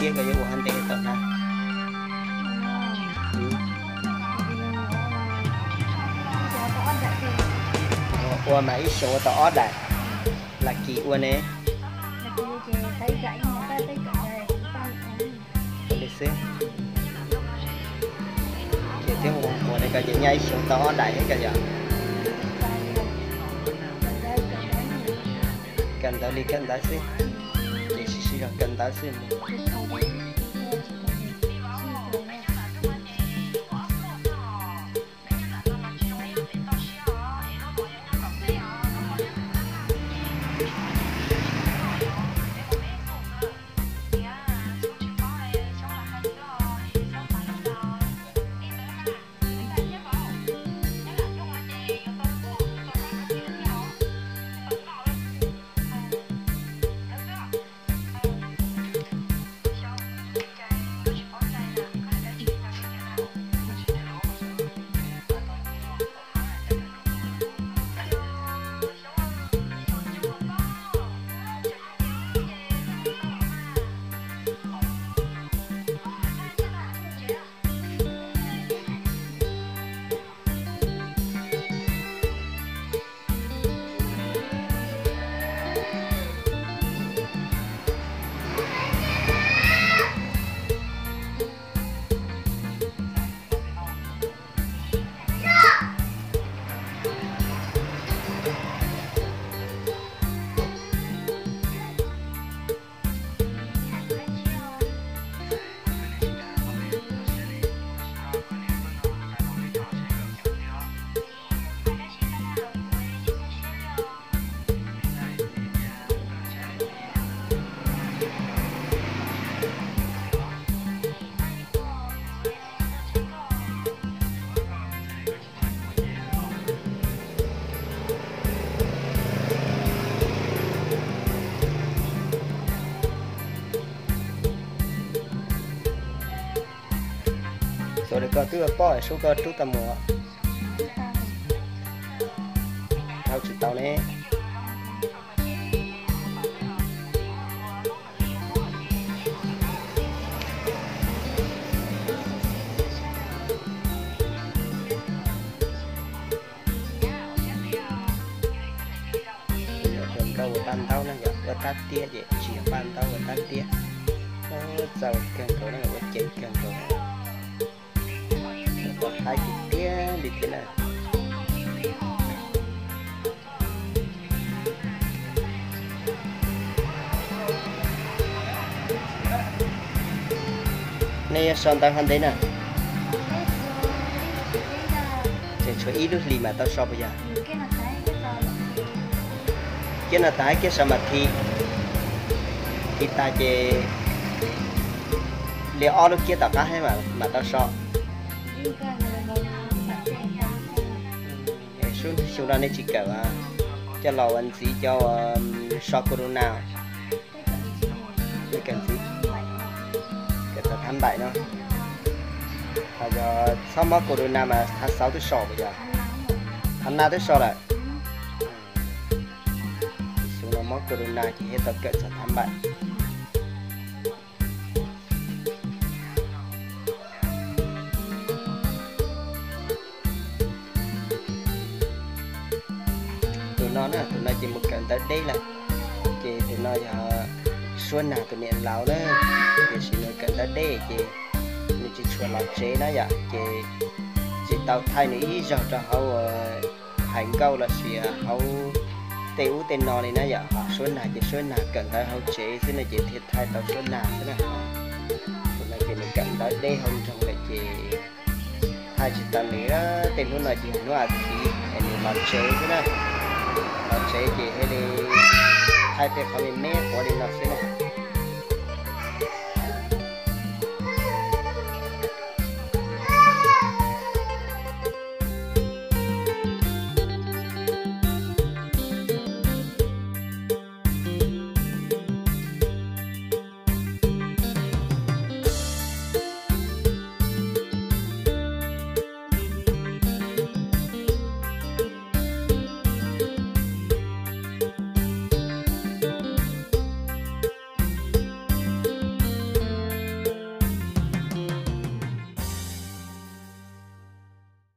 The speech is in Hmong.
Tiag koj yuav ua hov ntev tau na. Ua mas ib xyoos ua tau ob daim. Lam kis ua ne. Li xwb. Ces twb ua ua ne koj ces nyaj ib xyoos tau ob daim thiab koj yog. Kawm ntawv li kawm ntawv xwb. Ces sib sib zog kawm ntawv xwb. Xyov li koj twb ua poj sub koj rub tau mus. Dhau tsis tau ne. Yog koj ua paj ntaub na yog ua tab tiab ces tsis yog paj ntaub ua tab tiab. Txaus kawg nkaus na ua ceev kawg nkaus. Pom qab tiag tiag li thiab na. Nej yuav so ntawv hov ntev na? Tseem tshuav ib lub hlis mam tau so puas yog? Kiab no tas kiab so mas thi, thi tas ces li ob lub kiab tom qab mam tau so. Xyoo no nej tsis kawm, coj los ua ntxiv cov so corona. Kawm ntxiv, kawm txog thab npaim no. Ho yog txhob mob corona mas thab xauv twb so puas yog? Thab nab twb so lawm. Xyoo no mob corona ces thiaj tau kawm txog thab npaim. Tus no na, tus no ces mus kawm ntawv deb lawm. Ces tus no yog Suab Nag tus niam laus na, tiam sis nws kawm ntawv deb ces nws tsis tshua los tsev na yom, ces tsis tau thaij nws ib zaug rau hauv hais nkauj lossis hauv tej ub tej no li na yom. Ho Suab Nag ces Suab Nag kawm ntawv hauv tsev xwb no ces thiaj thaij tau Suab Nag xwb na. Tus no ces nws kawm ntawv deb hauv nroog lawm ces thaij tsis tau nws. Tej hnub no ces hnub as thiv es nws los tsev xwb na. Los tsev ces thiaj li thaij tej qhov me me quav li no xwb na.